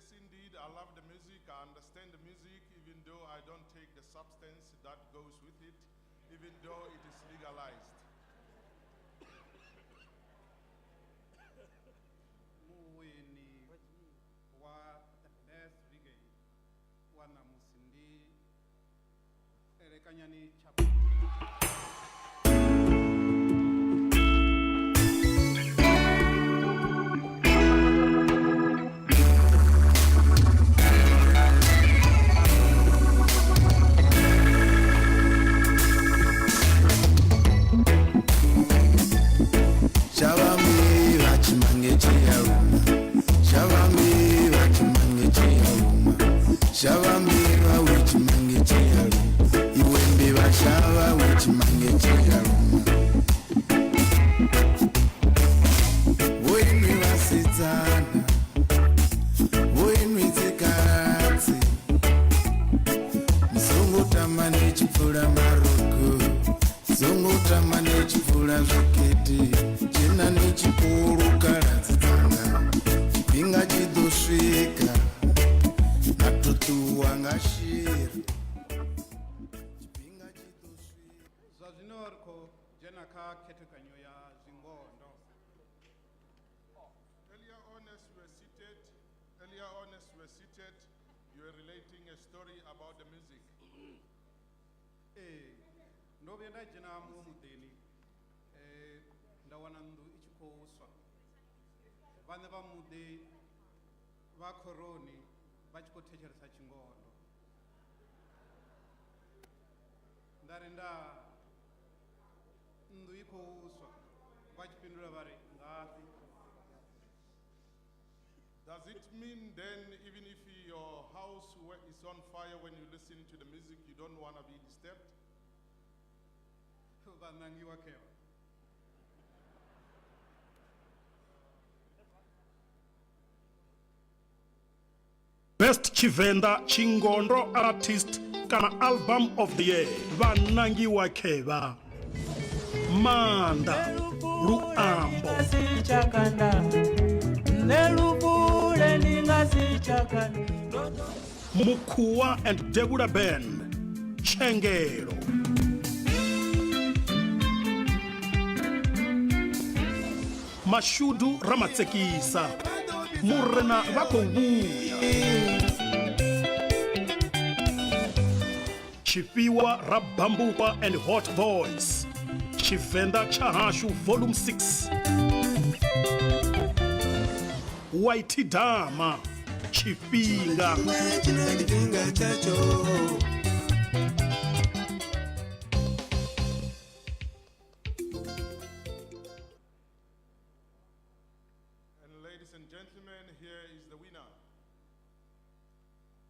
Yes, indeed, I love the music. I understand the music, even though I don't take the substance that goes with it, even though it is legalized. Muwini wa the best reggae wa ṋamusi ndi Elekanyani tsha Shavambi vachimange chiyaruma, Shavambi vachimange chiyaruma, Shavambi vawichimange chiyaruma, Iwembe vashava wichimange chiyaruma. Voinwi vasidzana, voinwi dzikaradzi, musongotama nechipfura maruku, songotama nechipfura zvekete, chena nechikuru karadzi dzanga, chipinga chidosvika, natutuwa ngashira. Chipinga chidosvika. Zwa zwino ri khou dzhena kha khethekanyo ya zwingondo. Earlier on, as we were seated, earlier on, as we were seated, you were relating a story about the music. Ee, ndo vhuya nda dzhena muṅwe muḓini nda wana nnḓu i tshi khou swa. Vhaṋe vha muḓi vha khoroni vha tshi khou thetshelesa tshingondo. Nda ri nda nnḓu i khou swa, vha tshi fhindula vha ri ngafhi. Does it mean then, even if your house is on fire when you listen to the music, you don't want to be disturbed? Vha ṋangiwa khevha. Best Tshivenda Tshingondo Artist kana Album of the Year vha nangiwa khevha. Maanda luambo. Mukhuwa and Debula Band Tshengelo. Mashudu Ramatsekisa Murena vha khou vhuya. Tshifhiwa Rabambupa and Hot Voice Tshivenda tsha hashu Volume 6 White Dama Tshifhinga. And ladies and gentlemen, here is the winner.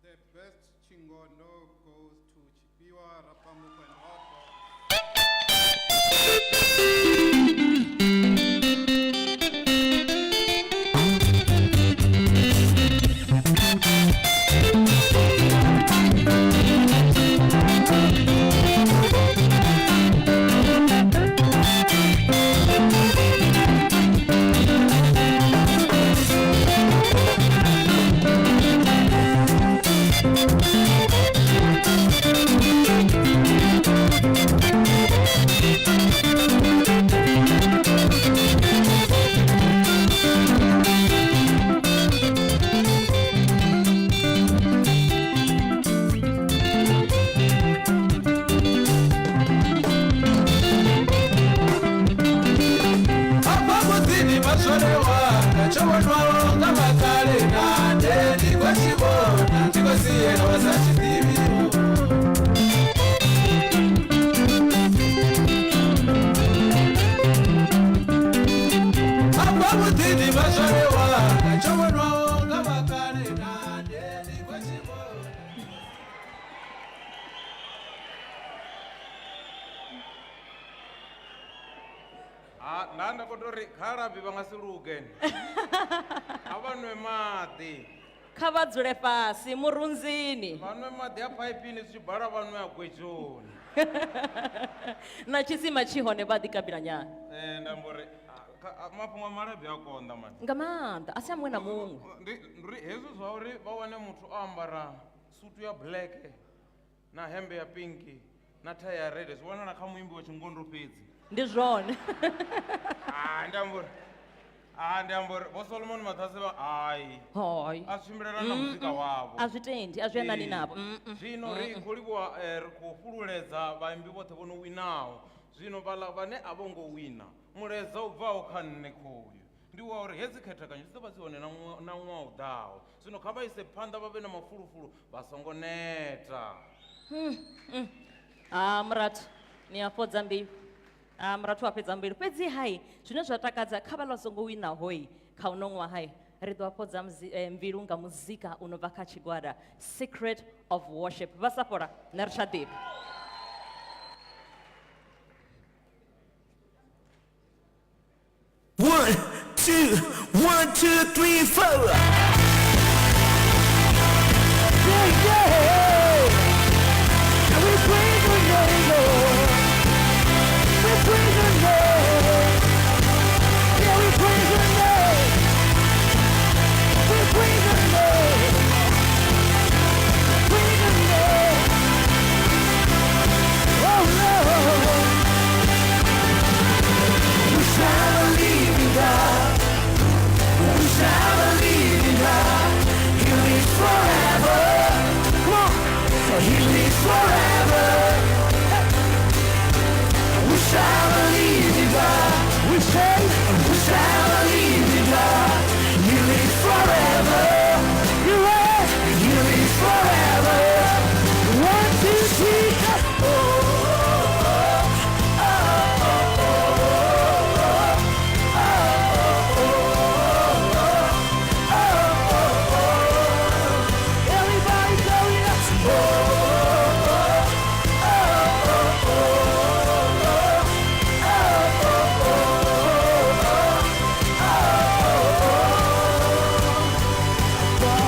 The best Chingondo goes to Tshifhiwa Rapamupo and Hot Voice. Afha muḓini maswole wanga tsho vhonwaho nga vhakale nande ndi khou tshi vhona ndi khou siela vha sa tshi ḓivhiho. Afha muḓini maswole wanga tsho vhonwaho nga vhakale nande ndi khou tshi vhona. Ha, nda nda khou tou ri kha labi vha nga si luge. A vha nwe maḓi. Kha vha dzule fhasi murunzini. Vha nwe maḓi a phaipini zwi tshi bala vha nwe a gwedzhoni. Na tshisima tshi hone vha ḓi kabila nyana. Nda mbo ri, Mafhungo a malabi a konḓa mani. Nga maanḓa a si a muṅwe na muṅwe. Ndi hezwi zwa uri vha wane muthu o ambara sutu ya black na hembe ya pink na thai ya red zwi wanala kha muimbi wa tshingondo fhedzi. Ndi zwone. Ndi amba uri ndi amba uri vho Solomon Mathase vha hai. Hai. A zwi tshimbilelana na muzika wavho. A zwi tendi, a zwi anani navho. Zwino ri khou livhuwa, ri khou fhululedza vhaimbi vhoṱhe vho no winaho. Zwino vhaḽa vhane a vho ngo wina, mulaedza u bvaho kha nṋe khoyu ndi wa uri hedzi khethekanyo dzi ḓo vha dzi hone na ṅwaha u ḓaho. Zwino kha vha ise phanḓa vha vhe na mafulufulu, vha songo neta. Murathu, ni a fhodza mbilu. Murathu wa fhedza mbilu. Fhedzi hai, zwine zwa takadza kha vhaḽa songo winaho kha uno ṅwaha hai, ri ḓo fhodza mbilu nga muzika u no bva kha tshigwada Secret of Worship. Vha sa fhola, nṋe ri tsha ḓivha. 1, 2, 1, 2, 3, 4. Yeah, yeah. And we praise your name, Lord. We praise your name. Yeah, we praise your name. We praise your name. Praise your name. Oh, Lord. We shall believe in God. We shall believe in God. He lives forever. Come on. For he lives forever. We shall believe in God. We say, we shall believe in God. He lives forever. You are. He lives forever. 1, 2, 3. Oh, oh, oh, oh, oh, oh, oh. Everybody going up. Oh, oh, oh, oh, oh, oh, oh.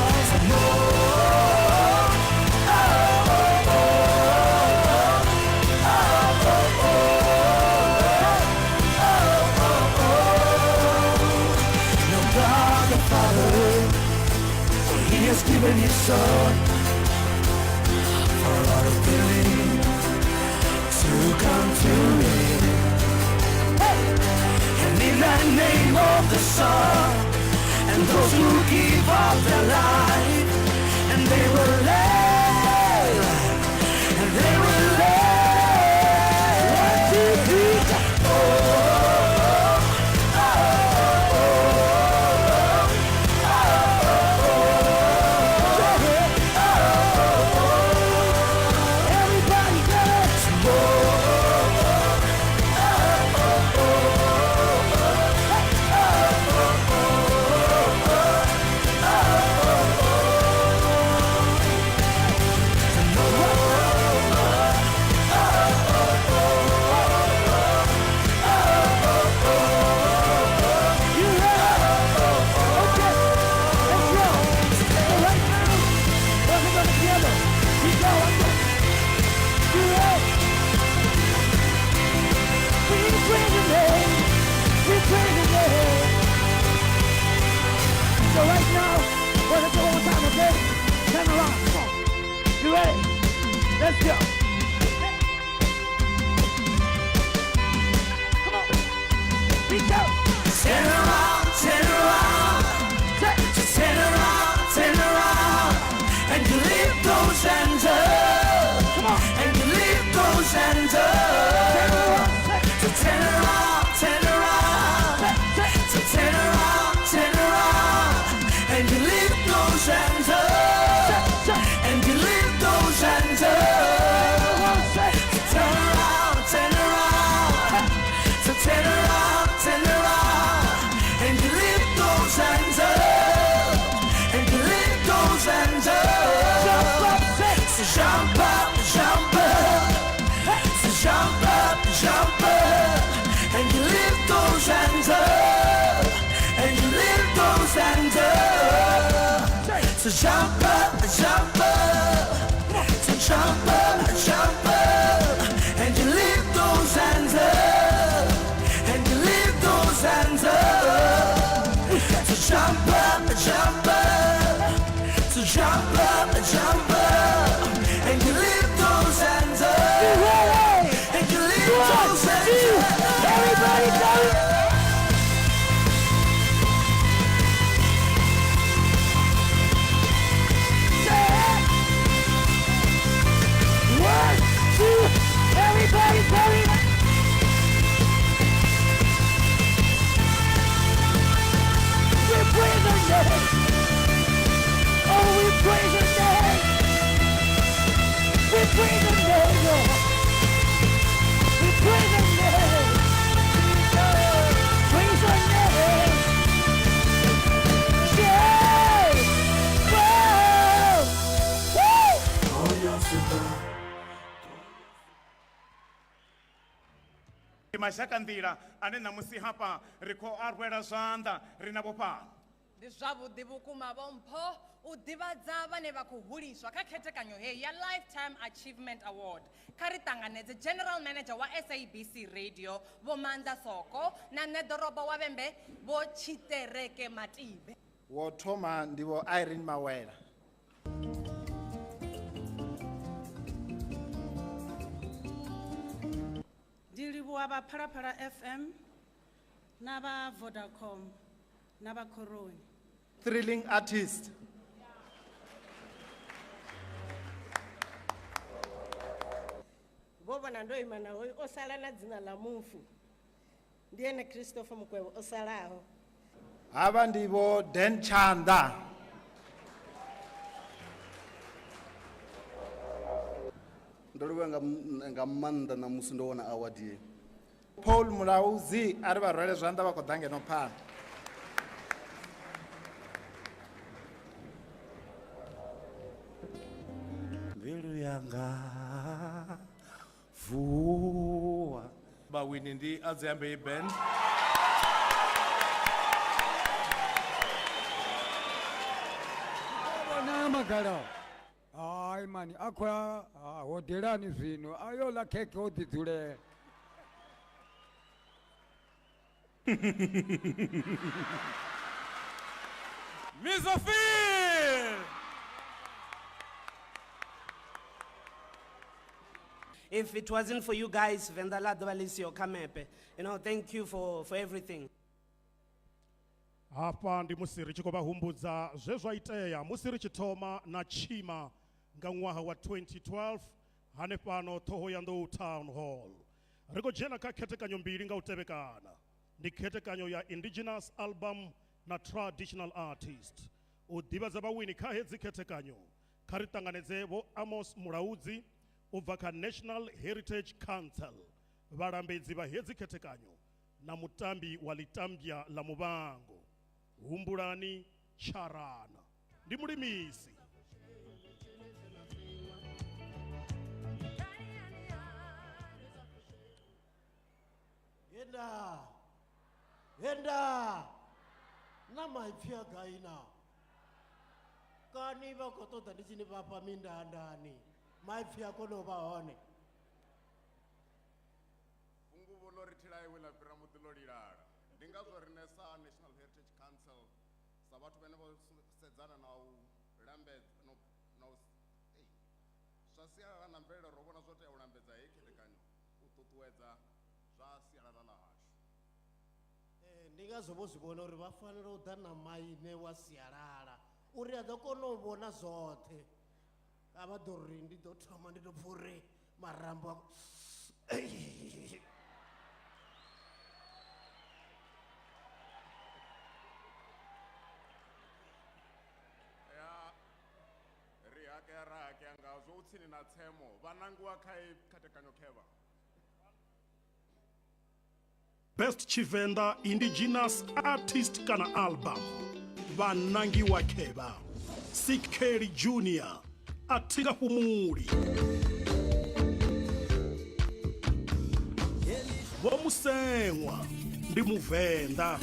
God the Father, for he has given his Son for all to believe, to come to him. Hey! And in the name of the Son, and those who give up their life, and they will live, and they will live. 1, 2, 3, oh, oh, oh, oh, oh, oh. Everybody dance. Oh, oh, oh, oh, oh, So right now, we're gonna do it one time, okay? Turn around, come on. You ready? Let's go. Come on. Reach out. Turn around, turn around. Turn around, turn around. And you lift those hands up. Come on. And you lift those hands up. So turn around, turn around. So turn around, turn around. And you lift those hands up. And you lift those hands up. So turn around, turn around. So turn around, turn around. And you lift those hands up. And you lift those hands up. So jump up, jump up. So jump up, jump up. And you lift those hands up. And you lift those hands up. So jump up, jump up. So jump up, jump up. And you lift those hands up. And you lift those hands up. Praise the name. We praise the name. Jesus. Praise the name. Yeah. Whoa. Woo. Ndi mazhakanḓila ane ṋamusi hafha ri khou a rwela zwanḓa ri navho fhano. Ndi zwavhuḓi vhukuma Vho Mpho u ḓivhadza vhane vha khou huliswa kha khethekanyo heyi ya Lifetime Achievement Award. Kha ri ṱanganedze General Manager wa SABC Radio Vho Mandla Soko na ṋeḓorobo wa Vhembe Vho Tshitereke Matibe. Wo thoma ndi Vho Irene Mawela. Ndi livhuwa vha Phalaphala FM na vha Vodacom na vha Khoroni. Thrilling artist. Vho vhona ndo ima na hoyu o sala na dzina ḽa mufu. Ndi ene Christopher Mukwevho o salaho. Havha ndi Vho Dan Chanda. Ndo livhuwa nga maanḓa ṋamusi ndo wana award ye. Paul Mulauzi a ri vha rwele zwanḓa vha khou ḓa ngeno phanḓa. Mbilu yanga vuwa. Vhawini ndi Adziambei Band. Vhona magala. Hai mani, a khou ya hodelani zwino, a yo ḽa khekhe o ḓi dzulela. Mizofil! If it wasn't for you guys, Venda ḽa ḓovha ḽi siho kha mepe. Thank you for everything. Hafha ndi musi ri tshi khou vha humbudza zwe zwa itea musi ri tshi thoma na tshima nga ṅwaha wa 2012 hanefhano Thohoyandou Town Hall. Ri khou dzhena kha khethekanyo mbili nga u tevhekana. Ndi khethekanyo ya Indigenous Album na Traditional Artist. U ḓivhadza vhawini kha hedzi khethekanyo, kha ri ṱanganedze Vho Amos Mulaudzi u bva kha National Heritage Council, vhalambedzi vha hedzi khethekanyo na mutambi wa ḽitambya ḽa Muvhango, Humbulani Tsharana. Ndi mulimisi. Henda, henda, na maipfi a gai na? Kani vha khou ṱoḓa ndi tshi ni vhafha mindandani, maipfi a kone u vha hone. Funguvhu ḽo ri thila iwe ḽa fhira muḓi ḽo lilala. Ndi ngazwo riṋe sa National Heritage Council, sa vhathu vhane vho sedzana na u lambedza, no, na u ei, zwa sialala na mvelele, ro vhona zwo tea u lambedza heyi khethekanyo u ṱuṱuwedza zwa sialala ḽa hashu. Ndi ngazwo vho zwi vhona uri vha fanela u ḓa na maine wa sialala uri a ḓo kona u vhona zwoṱhe. A vha ḓo ri ndi ḓo thoma ndi ḓo pfa uri marambo a Ya, ri hakea ra hakea ngazwo u tsini na tsemo vha nangiwa kha heyi khethekanyo khevha. Best Tshivenda Indigenous Artist kana Album vha nangiwa khevha Sikheli Junior a thi nga fhumuli. Vho Museṅwa ndi Muvenḓa.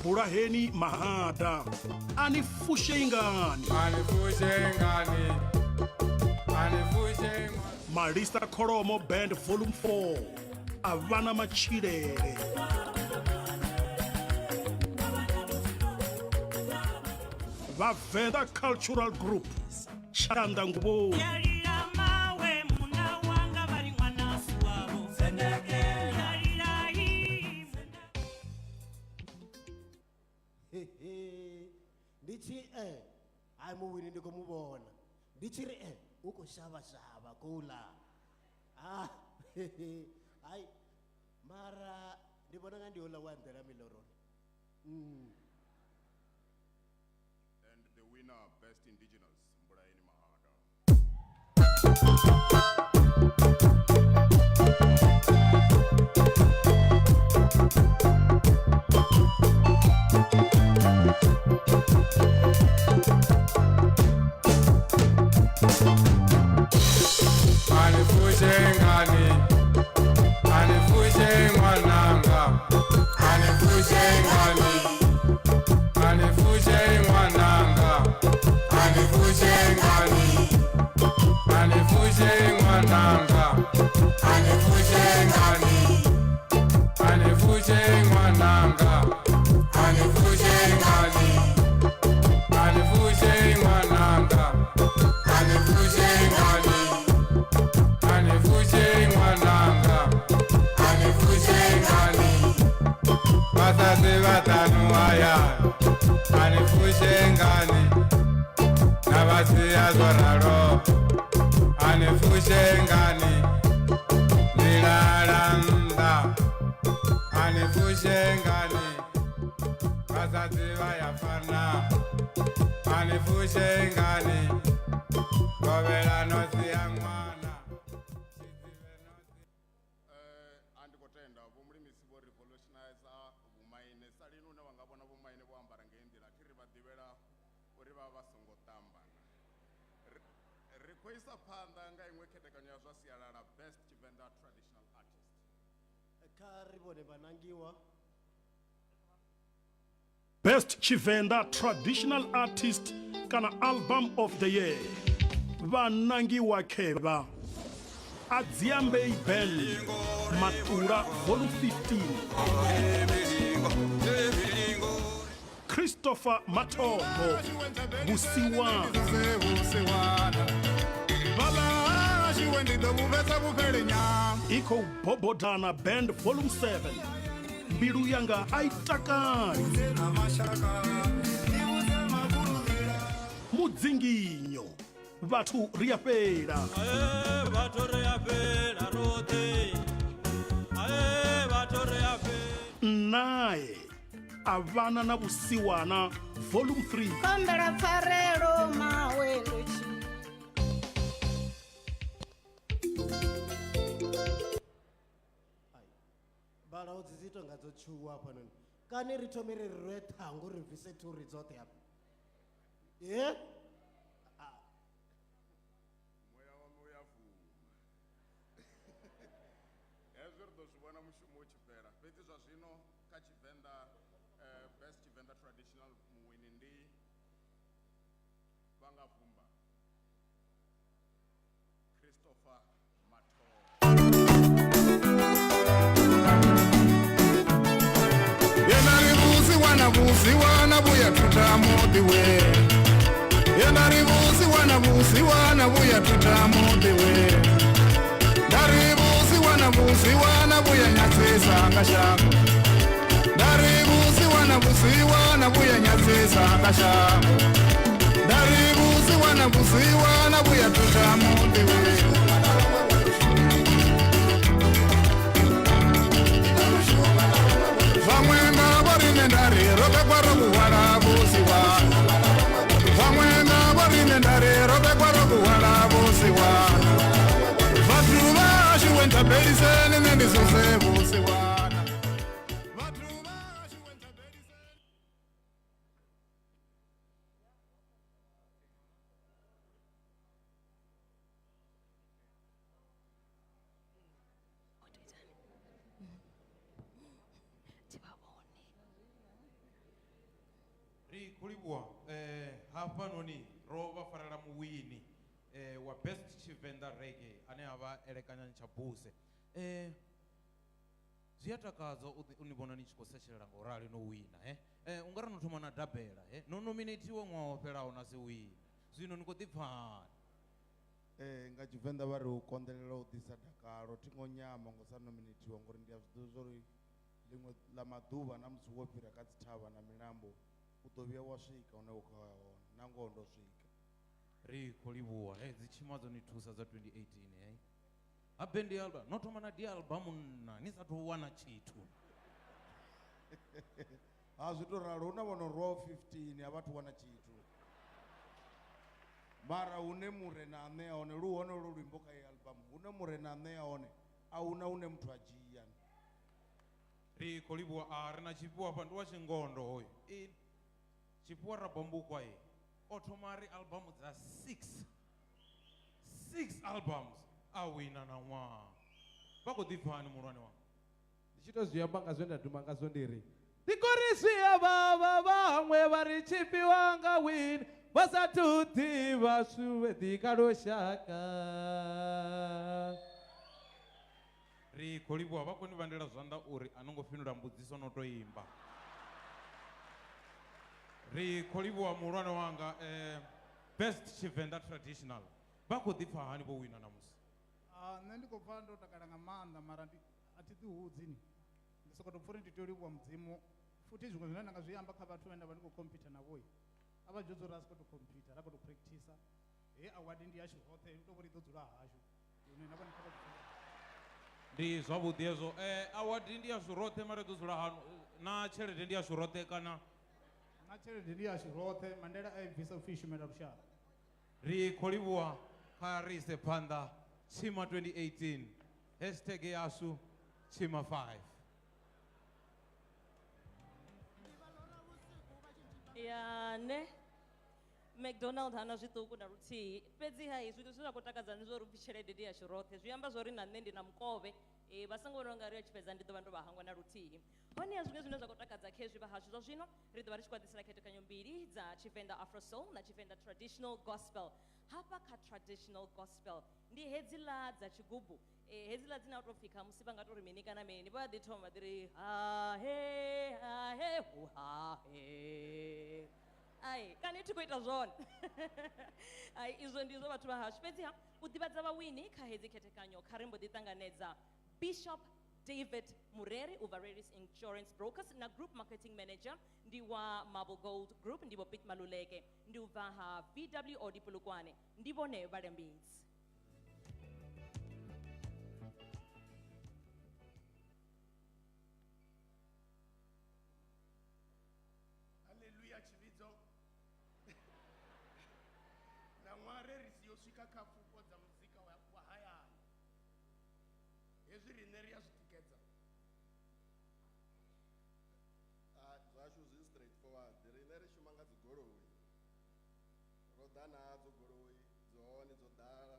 Mbulaheni Mahada a ni fushei ngani? Malisa Kholomo Band Volume 4 a vha na matshilele. Vhavenḓa Cultural Group Tshanḓa Nguvhoni. Ndi tshi hai muwini ndi khou mu vhona. Ndi tshi ri u khou shavha shavha kouḽa. Ah, hai mara ndi vhona nga ndi houḽa wa nḓela miloroni. Best Indigenous Mbulaeni Mahada. Anifushe ngani, anifushe mwananga, anifushe ngani, anifushe mwananga, anifushe ngani, anifushe mwananga, anifushe ngani, anifushe mwananga, anifushe ngani, anifushe mwananga, anifushe ngani. Anifushe mwananga, anifushe ngani, bazazi batanu aya, anifushe ngani, nabasiya zwaralo, anifushe ngani, nilalanda, anifushe ngani, bazazi bayafana, anifushe ngani, gobela nosiya ngwana. A ndi khou tenda vho mulimisi vho revolutionize vhumaine sa lini hune vha nga vhona vhomaine vho ambara ngei nḓila thi ri vha ḓivhela uri vha vha songo ṱamba. Ri khou isa phanḓa nga iṅwe khethekanyo ya zwa sialala Best Tshivenda Traditional Artist. Kha ri vhone vhanangiwa. Best Tshivenda Traditional Artist kana Album of the Year vhanangiwa khevha Adziambei Band Maṱula Volume 15, Christopher Matombo Vhusiwana, i khou bobodana Band Volume 7 Mbilu yanga a i takali, Mudzinginyo Vhathu ri a fhela, Vhathu ri a fhela roṱhe, vhathu ri a fhela. Nae a vhana na Vhusiwana Volume 3. Kombela pfarelo mawe ndo tshi Balaudzi dzi tonga dzo tshuwa hafhanoni. Kani ri thome ri rwe ṱhangu ri bvise thuri dzoṱhe hafha. Ye? Muya wa muya vuma. Hezwi ri ḓo zwi vhona mushumo u tshi fhela. Fhedzi zwa zwino kha Tshivenḓa Best Tshivenḓa Traditional muwini ndi vha nga vumba Christopher Matombo. Yena ri vhusiwana vhusiwana vhuya thutha muḓi we. Yena ri vhusiwana vhusiwana vhuya thutha muḓi we. Nda ri vhusiwana vhusiwana vhuya nyadzisa nga shango. Nda ri vhusiwana vhusiwana vhuya nyadzisa nga shango. Nda ri vhusiwana vhusiwana vhuya thutha muḓi we. Vamwe navo rine ndari robekwa rokuhwala vusiwana. Vamwe navo rine ndari robekwa rokuhwala vusiwana. Vathu vashu wentabeliseni nendizose vusiwana. Vathu vashu wentabeliseni. Ri khou livhuwa hafhanoni ro vha farela muwini wa Best Tshivenda Reggae ane a vha Elekanyani Tshabuse. Zwi a takadza u ni vhona ni tshi khou setshelela nga u rali no wina. U nga ri no thoma na dabela, no nominatiwa ṅwaha wo fhelaho na si wina. Zwino ni khou ḓi pfa hani? Nga Tshivenḓa vha ri u konḓelela u ḓisa dakalo, thi ngo nyama ngo sa nominatiwa ngori ndi a zwi ḓivha uri ḽiṅwe ḽa maḓuvha na musi wo fhira kha dzithavha na milambo u ḓo vhuya wa swika hune u khou ya hone, na ngoho ndo swika. Ri khou livhuwa dzi tshima dzo ni thusa dza 2018 Ha bendi album no thoma na di album nna ni sathu wana tshithu. Ha zwi to ralo, hu na vhono rwaho 15 a vhathu wana tshithu. Mara hune murena a ṋea hone lu hone lo luimbo kha album hune murena a ṋea hone a huna hune muthu a dzhia. Ri khou livhuwa a ri na tshifhiwa hafha ndi wa tshingondo hoyo. I tshifhiwa Rabambukwa ye o thoma ri album dza 6 albums a wina na ṅwaha. Vha khou ḓipfa hani muhulwane wanga? Ndi tshi to zwi amba nga zwe nda duma ngazwo ndi ri ndi kori zwi a vhavha vhaṅwe vha ri tshifhiwa nga wini vha sathu ḓivha suvheḓi kha lushaka. Ri khou livhuwa vha khou ni vhandela zwanḓa uri a no ngo fhindula mbudziso no to imba. Ri khou livhuwa muhulwane wanga best Tshivenda traditional. Vha khou ḓipfa hani vho wina ṋamusi? Nṋe ndi khou pfa ndo takala nga maanḓa mara a thi ḓihudzi ni. Ndi sokou tou pfa uri ndi tea u livhuwa Mudzimu. Futhi zwiṅwe zwine nda nga zwi amba kha vhathu vhane nda vha ndi khou compete navho, a vha dzhudze uri a si khou tou compete, ra khou tou practice. Hei award ndi yashu roṱhe, u tou vhori i ḓo dzula hashu. Lune na vhone kha vha dzule. Ndi zwavhuḓi hezwo. Award ndi yashu roṱhe mara i ḓo dzula hanu. Na tshelede ndi yashu roṱhe kana? Na tshelede ndi yashu roṱhe, Mandela a i bvisa upfi i shumela lushaka. Ri khou livhuwa kha ri ise phanḓa Tshima 2018 hashtag yashu Tshima 5. Ya ne McDonald hana zwiṱuku na luthihi. Fhedzi hai zwithu zwine zwa khou takadza ndi zwa uri upfi tshelede ndi yashu roṱhe. Zwi amba zwori na nṋe ndi na mukovhe. Vha songo vhona ungari ya tshi fhedza ndi ḓo vha ndo vha hangwa na luthihi. Honeha zwiṅwe zwine zwa khou takadza khezwi vha hashu zwa zwino ri ḓo vha ri tshi khou ḓisela khethekanyo mbili dza Tshivenda Afro Soul na Tshivenda Traditional Gospel. Hafha kha Traditional Gospel ndi hedziḽa dza tshigubu. Hedziḽa dzine a tou pfhi khamusi vha nga tou ri mini kana mini, vha ḓi thoma vha ḓi ri ha he ha he hu ha he. Ai, kani thi khou ita zwone. Ai, izwo ndi zwo vhathu vha hashu. Fhedziha u ḓivhadza vhawini kha hedzi khethekanyo kha ri mbo ḓi ṱanganedza Bishop David Mureri u bva Rallis Insurance Brokers na Group Marketing Manager ndi wa Marble Gold Group ndi Vho Piet Maluleke ndi u bva ha VW Audi Polokwane ndi vhone vhalambedzi. Hallelujah tshivhidzo. Na ṅwaha re ri si yo swika kha pfufho dza muzika wa hayani. Hezwi riṋe ri a zwi tikedza. Zwashu zwi straightforward. Riṋe ri shuma nga dzigoloi. Ro ḓa nadzo goloi, dzi hone dzo ḓala.